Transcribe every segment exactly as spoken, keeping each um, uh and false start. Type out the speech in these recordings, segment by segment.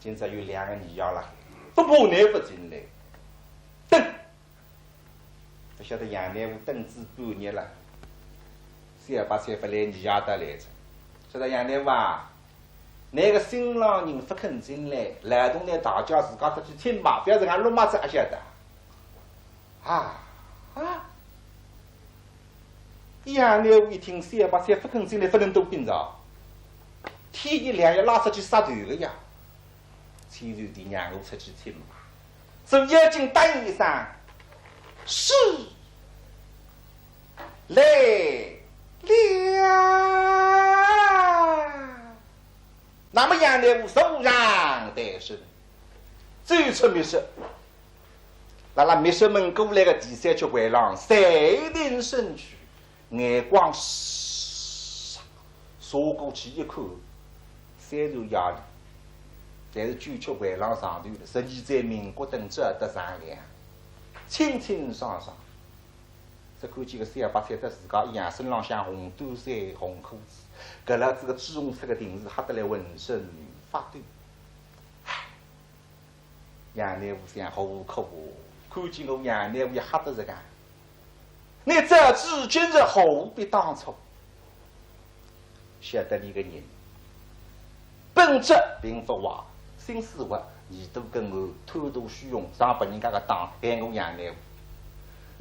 今朝有两个二爷辣海，勿怕倷勿进来。等，勿晓得杨乃武等仔半日了，小白菜勿来，二爷倒来哉。说道：“杨乃武啊，倷个新郎人勿肯进来，劳动倷大家自家出去请吧，勿要实梗落马子，阿晓得？”啊啊！杨乃武一听小白菜勿肯进来，勿能多屏着，天一亮要拉出去杀头个呀。 千岁，让我出去请吧。所以要紧答应一声，是，来了。那么杨乃武坐上台身，走出密室，辣辣密室门过来个第三曲回廊，站定身躯， 眼光唰，扫过去一看，虽然夜里，但是九曲回廊上头，十二盏明角灯照得锃亮，清清爽爽。只看见个小白菜搭自家一样，身浪向红短衫、红裤子，搿老子个朱红色个裙子，吓得来浑身发抖。唉， 杨乃武想，何苦啊？看见我杨乃武也吓得实梗。你早知今日，何必当初？晓得俚个人，本质并勿坏，心思活，耳朵根暗，贪图虚荣，上别人家个当，喊我杨乃武。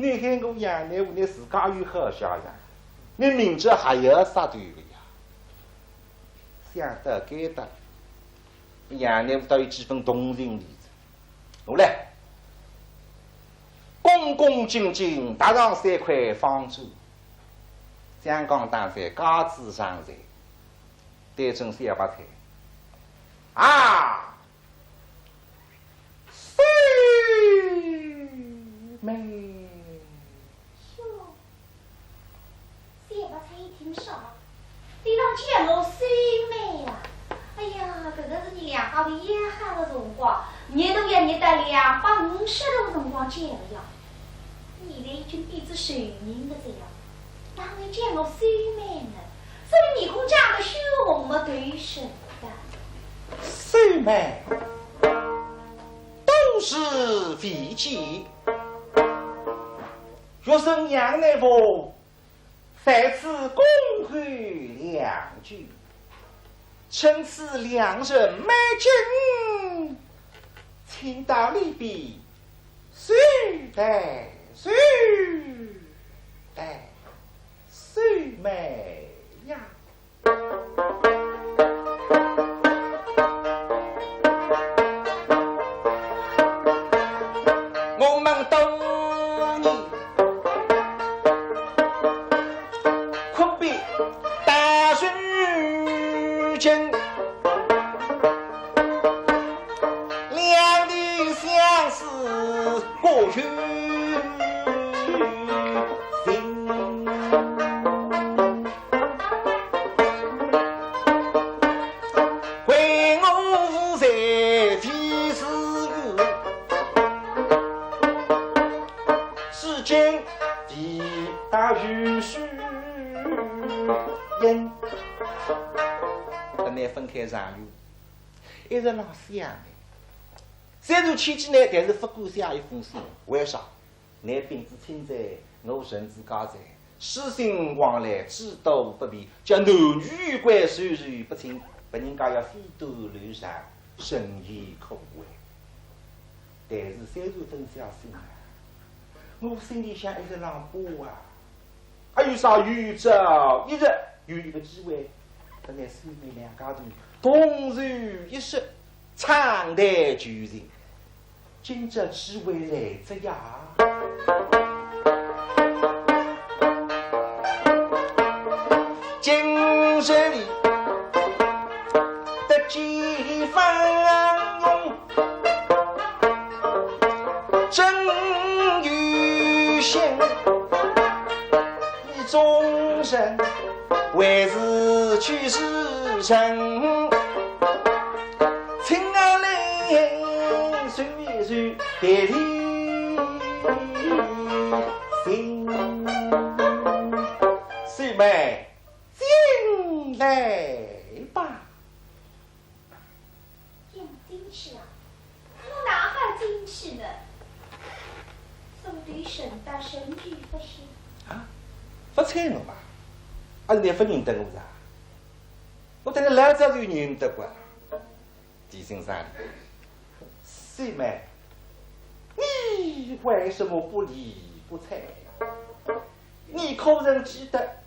你喊我杨乃武，你自家有好下场，你明朝还要杀头个呀。想到该搭， 杨乃武倒有几分同情理哉。我来，恭恭敬敬踏上三块方磚，将将打在架子上头，对准小白菜。啊，秀妹！哟， 小白菜一听啥，俚搭叫我秀妹呀？哎呀，搿个是伲两家头要好个辰光，热都要热到两百五十度个辰光叫个呀。现在已经变仔熟人个哉呀，哪会叫我秀妹呢？所以面孔涨得血红么，对勿起个。秀妹，多时未见，学生杨乃武 在此恭候良久，趁此良辰美景，请到里边休待，休待，秀妹呀。 我们多年阔别大如今，两地相思过有情。 为我无罪非是有，至今未得于许因。跟倷分开长远，一直辣想呢。虽然牵记倷，但是勿敢写一封信。为啥？ 倷病仔亲哉，我成仔家哉，书信往来诸多不便，叫男女有关，授受不亲，别人家要先断流产，深以苦味。但是虽然等写信啊，我心里向一直浪怕啊，还有啥？有朝一日有一个机会，等倷兄妹两家头同住一室，畅谈旧情。 今朝机会来哉呀！今日里得见芳容，真有幸。 你终身还是去世人，请阿来随随别离心。秀妹，进来吧。 进，进去是的，做得神大神奇不行。啊，勿睬我嘛？啊，倷勿认得我啦？我搭倷老早就认得个。 提醒啥呢？秀妹，你为什么不理不睬？你可曾记得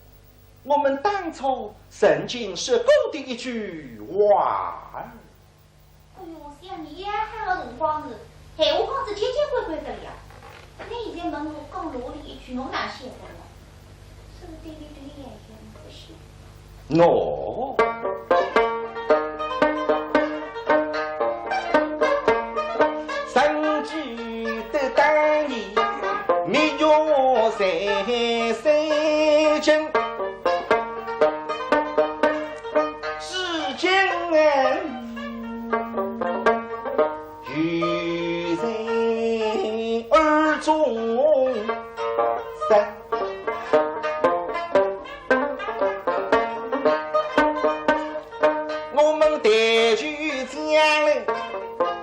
我们当初曾经说过的一句话？哎哟，想你也好辰光是，闲话讲是结结棍棍个了呀。倷现在问我讲哪里一句，我哪晓得了？是不是对你对眼睛不行？ 喏，生计的当年，蜜月在山间，至今犹在耳中响。 我们谈及将来，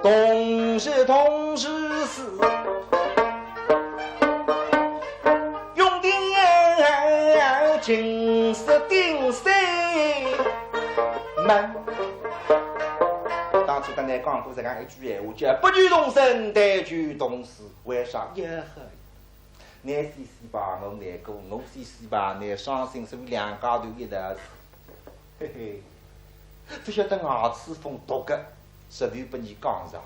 同时同时死，永定情是定心门。当初跟倷讲过这样一句闲话，叫不求同生，但求同死。为啥？也很 倷死死吧，我难过；我死死吧，倷伤心，所以两家头一道死。嘿嘿，勿晓得牙齿缝毒个，舌头拨倷讲着。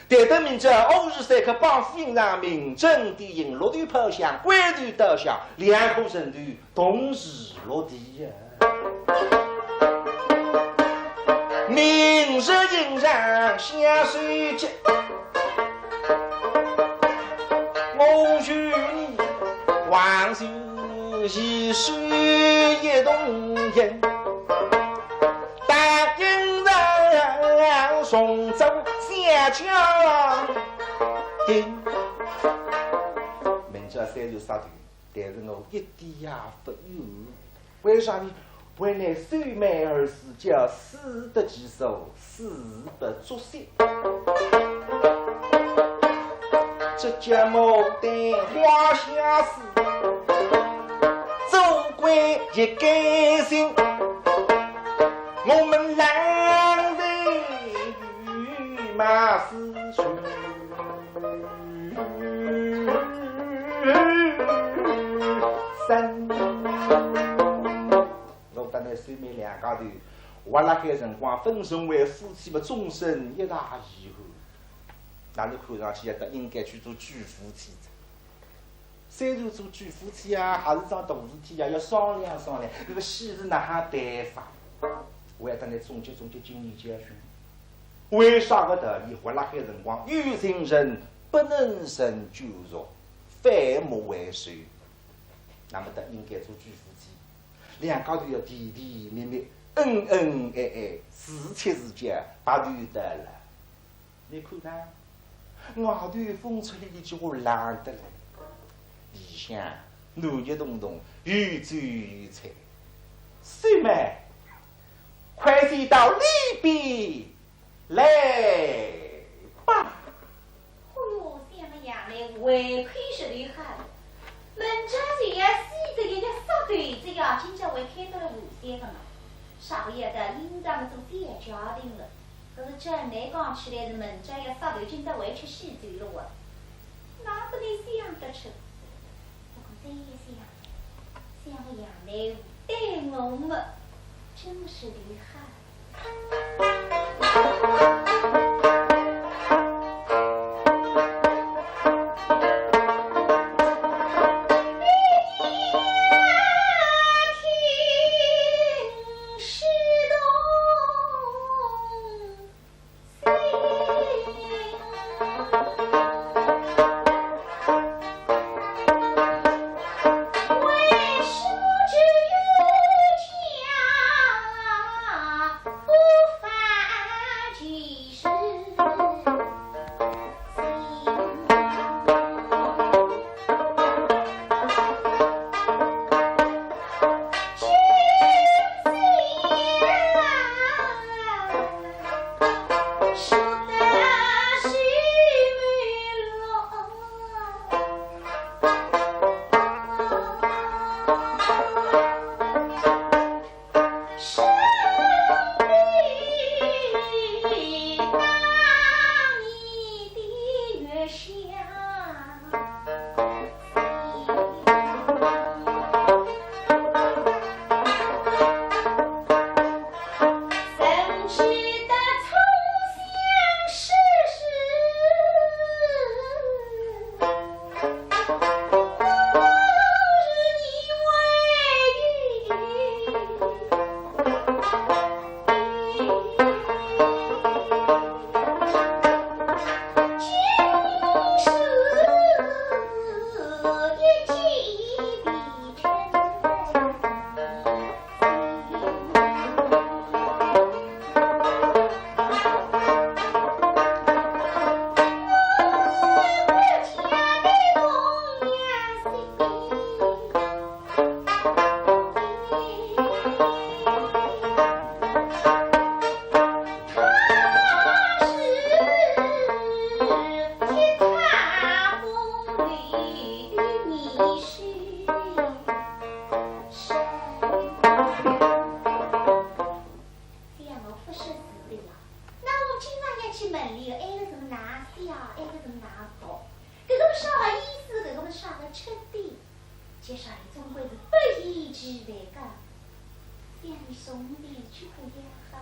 但等明朝午时三刻，帮夫人上明正殿，六头炮响，关头刀响，两颗人头同时落地呀。明日迎上下手节， 我与你横竖一手一同行，答应人重做小家庭。明朝虽然杀头，但是我一点也勿怨。 为啥呢？为倷秀妹而死，叫死得其所，死不足惜。这叫牡丹花下死，做官一开心，我们狼人马死去。 三。我搭倷秀妹两家头，活辣海辰光，勿成为夫妻么，终身一大遗憾。哪能看上去也得应该去做鬼夫妻哉。虽然做鬼夫妻啊，还是桩大事体呀，要商量商量，搿个喜事哪哈办法？我要搭倷总结总结经验教训。 为啥个道理？活辣海辰光，有情人不能成眷属，反目为仇。那么，得应该做鬼夫妻，两家头要甜甜蜜蜜、恩恩爱爱，如出似亲，白头到老。倷看看，外头风吹里里就冷得来，里向暖热咚咚，有酒有菜。秀妹， 快些到里边来吧。哦哟，想我杨梅胃口实在好，明朝就要死仔，要杀头仔呀，今朝还开到了无锡个嘛。啥个要到领导么做小家庭了，可是照倷讲起来是明朝要杀头，今朝还吃喜酒了哇。哪个能想得出？ 不过再一想，想杨梅对我么真是厉害。哪写，埃个是哪读，搿个么啥个意思，搿个么啥个出典，其实伊总归是不厌其烦个，想伊兄弟就不要好。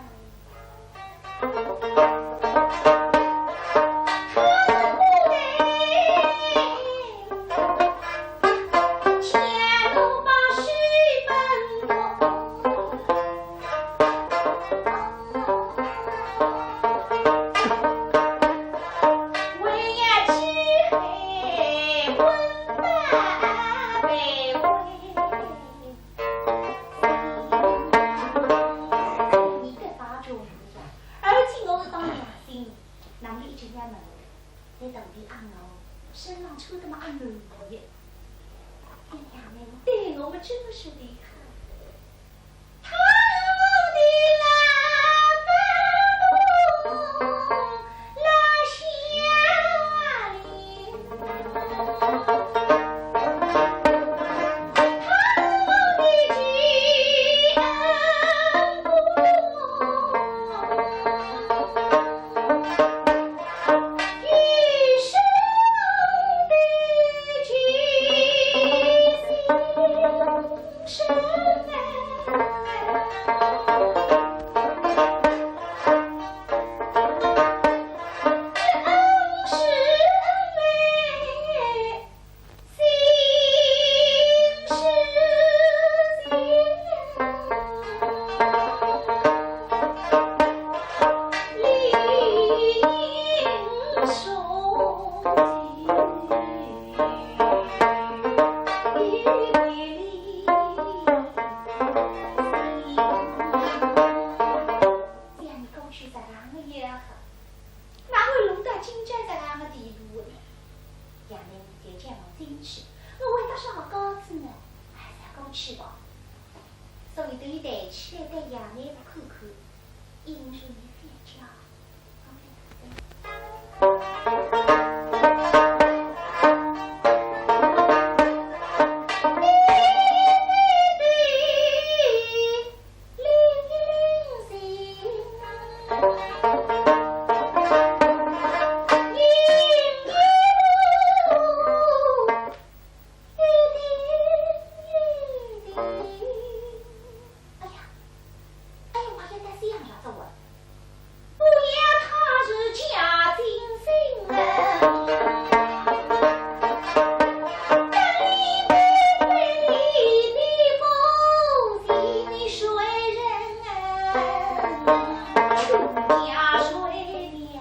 侬一个大丈夫呀，而且我是当良心，那么一直要问，在肚皮阿我，身上穿的么阿男的，哎呀，那对我们真的是厉害。他们的老板。 这样你过去实梗个也好，哪会弄到今朝实梗个地步呢？杨梅就叫我进去，我为啥好告辞呢？还是要过去吧。所以对伊抬起来对杨梅看看，因为伊覅叫。 哎呀，哎呀，我也在想着这位。不要他是假金星人，但你对你的不是你谁人啊？穷家谁的呀？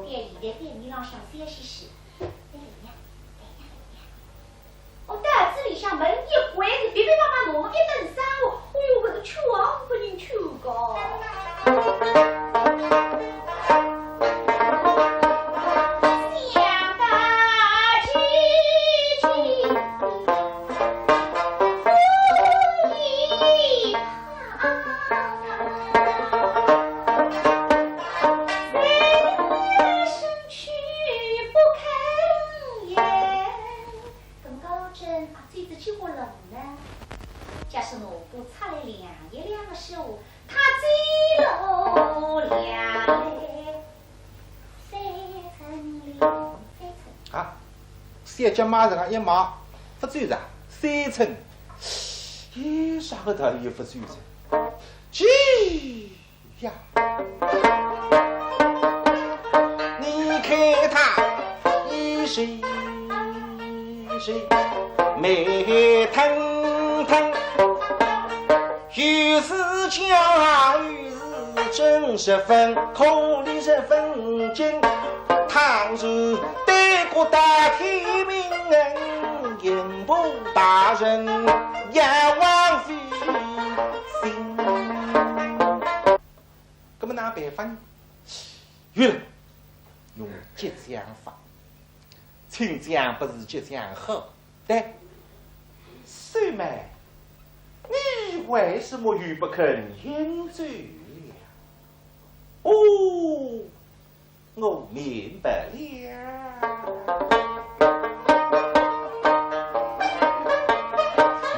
在现在店里浪向笑嘻嘻，在里面，在里面。 哦，到仔里向门一关，是噼噼啪啪弄一顿生活，哎哟，搿个劝也勿能劝个。想到至今，我已怕，谁的身躯不肯言。 搿么高真啊，最仔几化冷呢？假使我不出来量一量个时候，他最落量嘞，三寸两三寸。啊，小脚马上一马，勿走着，三寸，有啥个道理勿走着？去！ 呀，你看他一身一身美腾腾，又是假又是真，十分可怜十分精。倘若对国大天命，刑部大人也枉费心。 搿么哪办法呢？有了，用激将法。请讲不如激将好。对，秀妹，你为什么又不肯饮酒了？哦，我明白了。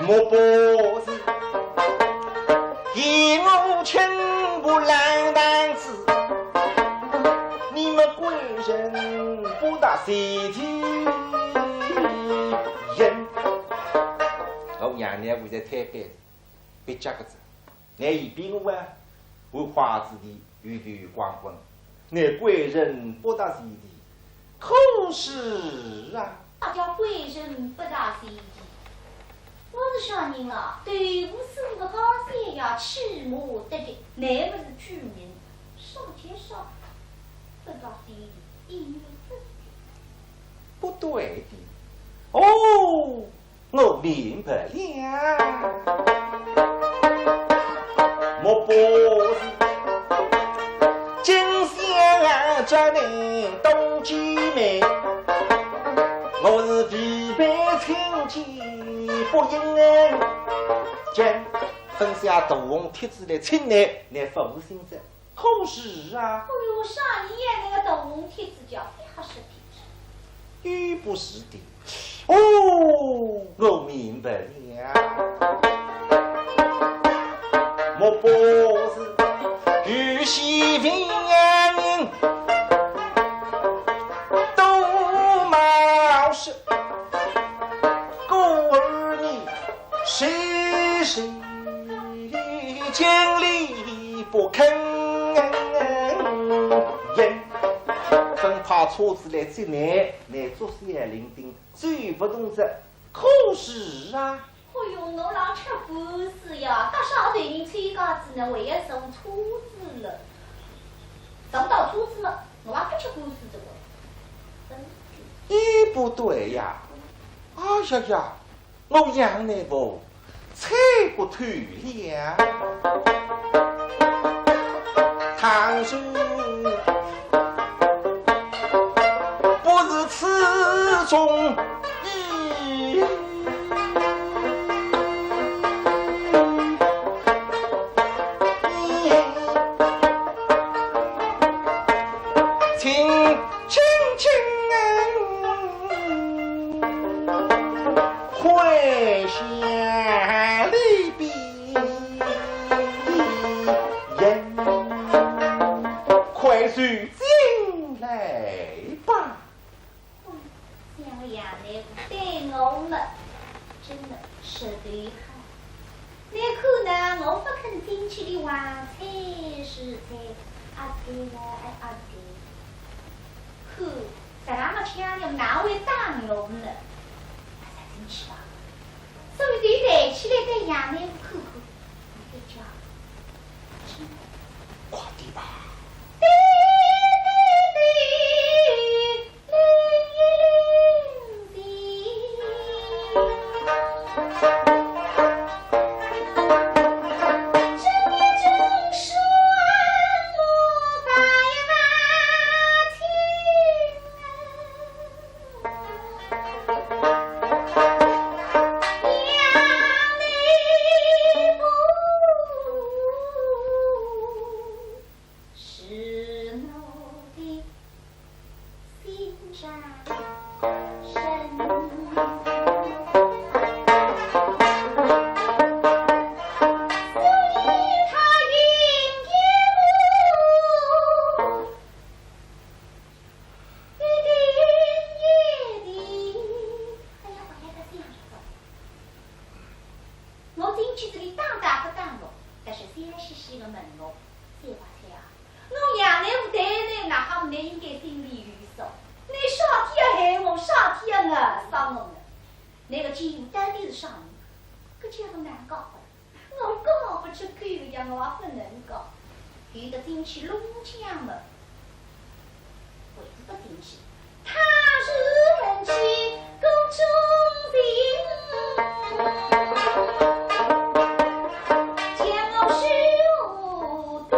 莫不是嫌我清白浪荡子，前头人，我娘娘我在台北，别家个子，乃一边我啊，我花子弟与刘光棍，乃贵人不得前头，可是啊。啥叫贵人不得前头？我是啥人啊？对我是我个高三呀，起码得的，乃么是举人，啥介啥？不得前头，因为不是。不对的。哦，我明白了。莫不是今宵这人多机敏，我是疲惫清寂不应见。分下大红帖子来请你，你放心哉。可是啊。哎哟，啥人呀，那个大红帖子叫啥事体？ 又不是的。哦，我明白了。莫不是与西平人都冒失，故而你谁谁经理不肯言。分派车子来接你，你做小零丁，走不动哉。可是啊。哎哟，我老吃官司呀，搭啥对人催告子呢，还要送车子了。送到车子嘛，我也不吃官司这个。嗯。也不对呀。哎呀呀， 我杨乃武猜不透了。倘若不是此中意，请轻轻 跪下礼毕，快随进来吧。想杨乃武对我么，真的实在好。 你看呐，我不肯进去的话，才是在阿对呀，哎，阿对。看，实在么腔调哪会打我呢？还是进去吧。所以对抬起来对杨乃武看看，你就讲，真的。快点吧。对，对，对。 是我的心上人，所以他云言不，一定一定。哎呀，我那个想着了。我进去这里打打不打我，但是笑嘻嘻的问我，小白菜啊， 我杨乃武对你那好，你应该心里有数。你啥体要害我，啥体要咬杀我呢？那个奸夫到底是啥人？搿叫我难搞啊！我讲不出口呀，我也不能讲。有个进去弄僵了，为什么进去？ 他是文气公中人，将我手对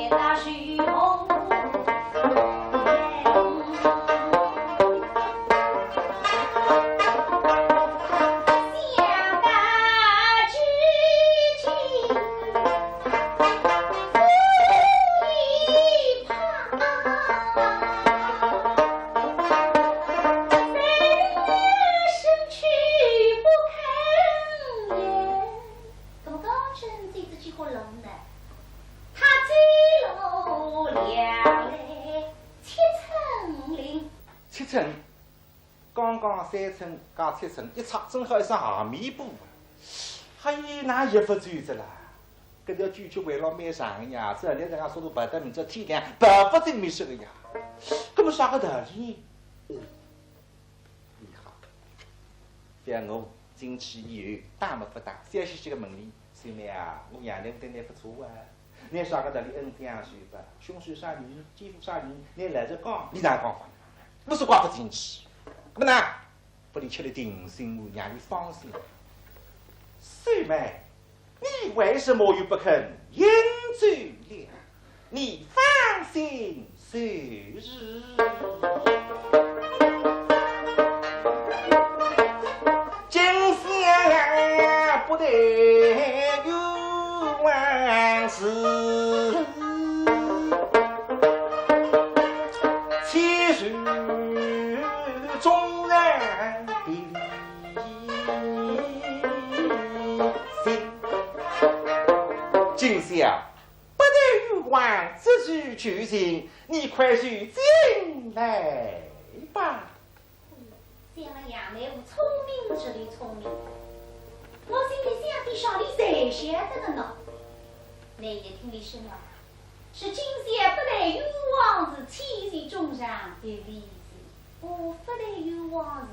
大手红。想到至今， 一派寸，刚刚三寸加七寸，一尺正好一双鞋面布啊！哎呀，哪哼勿穿仔啦？搿条頸曲围牢蛮长个呀，照现在搿速度跑得明朝天亮跑勿进密室个呀。搿么啥个道理呢？嗯，你好，覅我进去以后，打么勿打，笑嘻嘻个问俚，秀妹啊，我杨乃武对倷勿错啊。 倷啥个道理恩将仇报？凶手啥人，奸夫啥人，倷老实讲，俚哪哼讲法呢？我是怪勿进去。那么呢，拨俚吃了定心丸，让俚放心。秀妹，你为什么又不肯饮酒了？你放心就是。 今宵不得冤枉事，岂容众人别离心。今宵不得冤枉，这是酒醒，你快些进来吧。 想了杨乃武聪明之里聪明，我心里想的啥俚侪晓得个呢。乃一听俚说呢，是今宵不得冤枉事，岂容众人别离心。哦，不得冤枉事，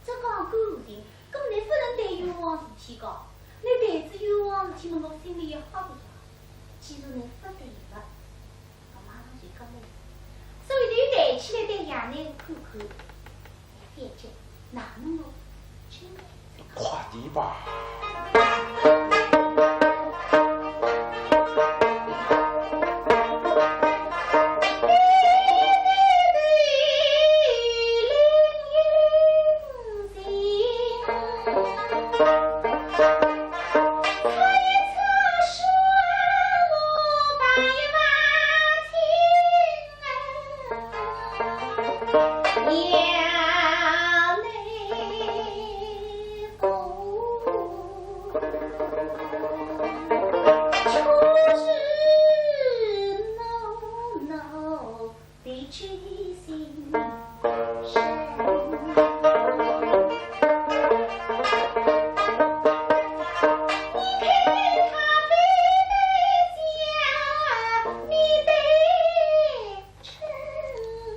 这讲干净，搿么倷勿能谈冤枉事体个，倷谈仔冤枉事体么，我心里要吓个呀。既然倷勿谈了， 我马上就讲了。所以头抬起来对杨乃武看看，眼睛哪能哦？真的。快点吧。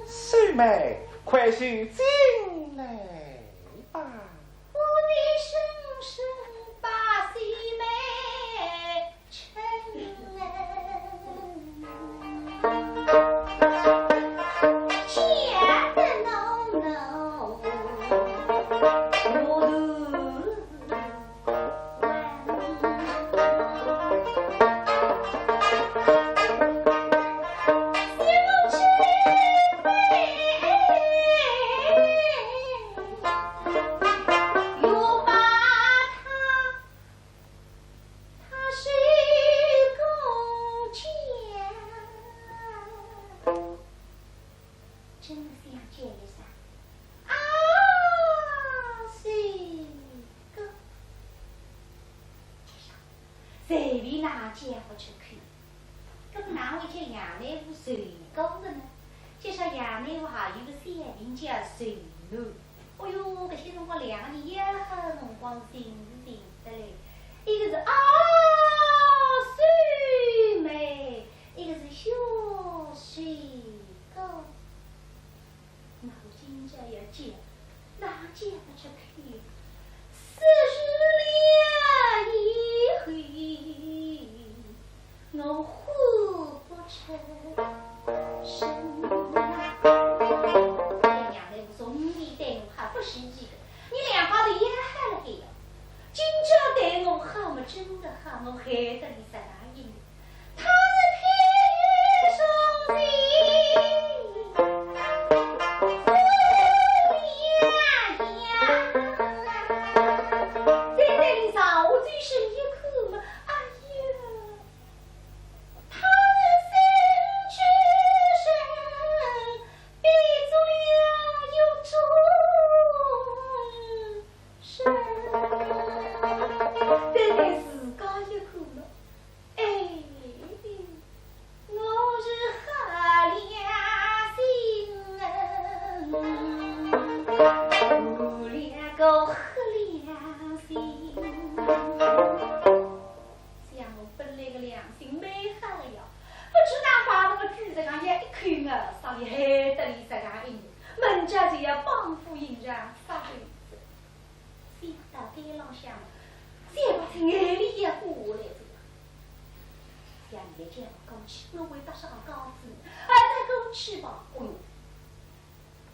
秀妹，快些进来吧。我的声声把秀妹 真的想叫一声，啊，是个。随便哪哼叫勿出口。搿么哪会叫杨乃武受过的呢？就说杨乃武还有个小名叫受奴。 哦哟，搿歇辰光两个人要好辰光寻是寻得来，一个是啊，秀妹，一个是小水哥。那我今朝要叫，哪哼叫勿出口？是是了以后， 我呼不出声。哎呀，那个从你对我还不实际的，你两家头也害了个呀。今朝对我好么，真的好，我害得你啥大意呢？他是天生的，我是啥里害得俚实梗一人，门家就要帮夫行丈杀头哉。想到该浪向，小白菜眼泪也花下来哉。想现在叫我过去，我会搭啥个讲子呢？啊，再过去吧，哦哟，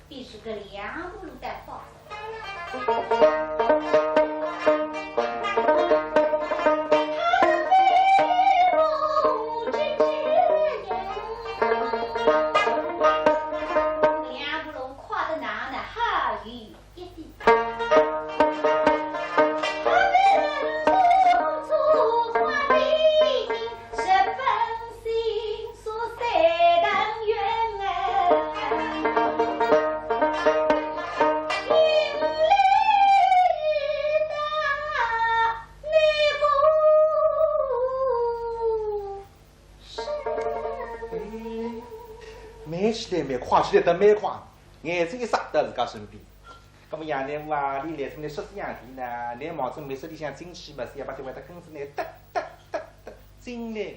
必须搿两步路得跑。 慢起来，慢，快起来得蛮快，眼睛一眨到自家身边。葛末杨乃武啊，俚来这里说是样的呢，乃望准密室里向进去嘛，是要把这外头跟仔呢，哒哒哒哒进来了。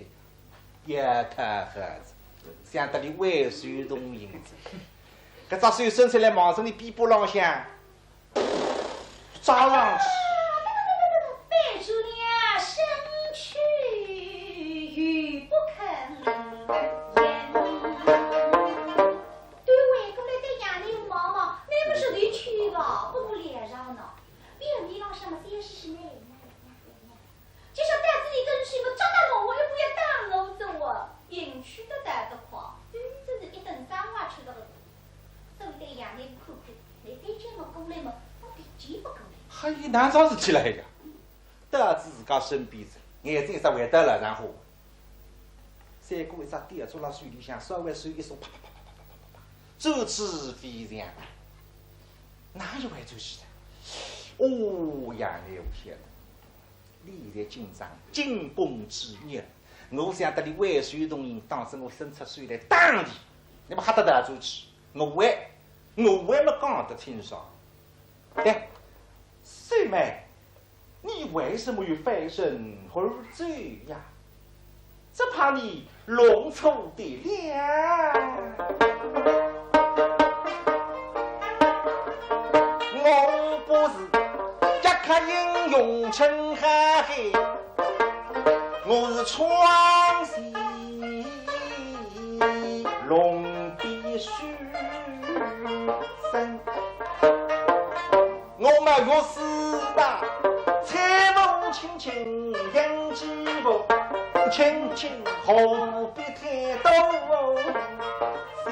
也太好哉，想得俚挽手同行哉。搿只手伸出来望准俚臂膊浪向，抓上去。背住了身去，语不肯言。对，回过来对杨乃武望望，乃末是俚去吧，不过脸上呢，表面浪向嘛，是要嘻嘻来来来来来。 就像带仔一根须么，抓到我，我又不要打我走啊，进去得逃得快，真正是一顿生活吃得个。所以对杨乃武看看，倷对见我过来嘛，我脾气不过来。还有哪桩事体来呀？到仔自家身边哉，眼睛一眨回到了然后，三哥一只吊珠辣手里向稍微收一松，啪啪啪啪啪啪啪啪，转去飞翔。哪有回转去的？哦，杨乃武晓得。 俚现在紧张，紧绷之日，我想得俚挽手同行，当真我伸出手来打俚，乃末吓得逃转去，我还，我还没讲得清爽。哎，秀妹，你为什么又翻身而走呀？ 只怕你弄错的了。我不是一刻英雄陈海海，我是唱戏龙必须生。 我们若是那采萍青青杨继武，青青何必太多心。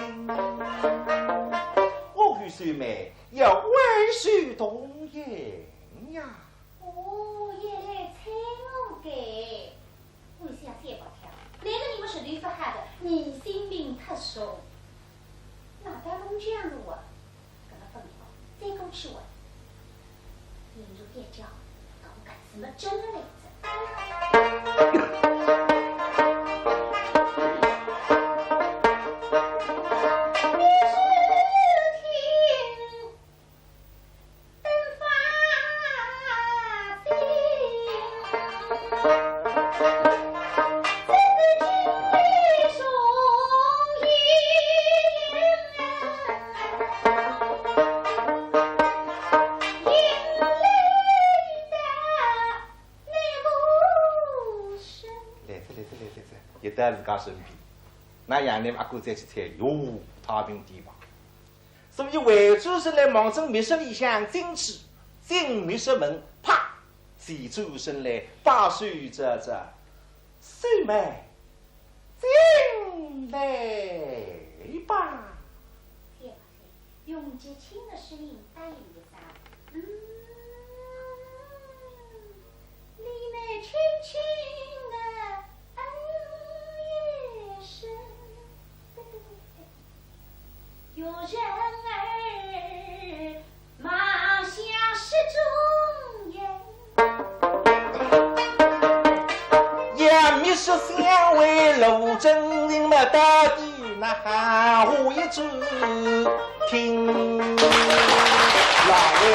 我与秀妹要挽手同行呀。哦，原来采萍个。 我想三宝跳，那个你们是头发好的，你性命特殊。那当中这样的我，跟他分开，再过去我，引入点脚，搞个什么真的来着。 来哉，来哉，来哉，来哉，一到自家身边，那杨乃武阿哥再去猜，哟，太平地方。 所以回转身来望准密室里向进去，进密室门，啪，前转身来，摆手招招，秀妹，进来吧。用极轻的声音答应一声，嗯，你们轻轻地嗯一声。 有人儿望向室中央，杨秘书相会罗真人嘛，到底哪哈一种听？老爷，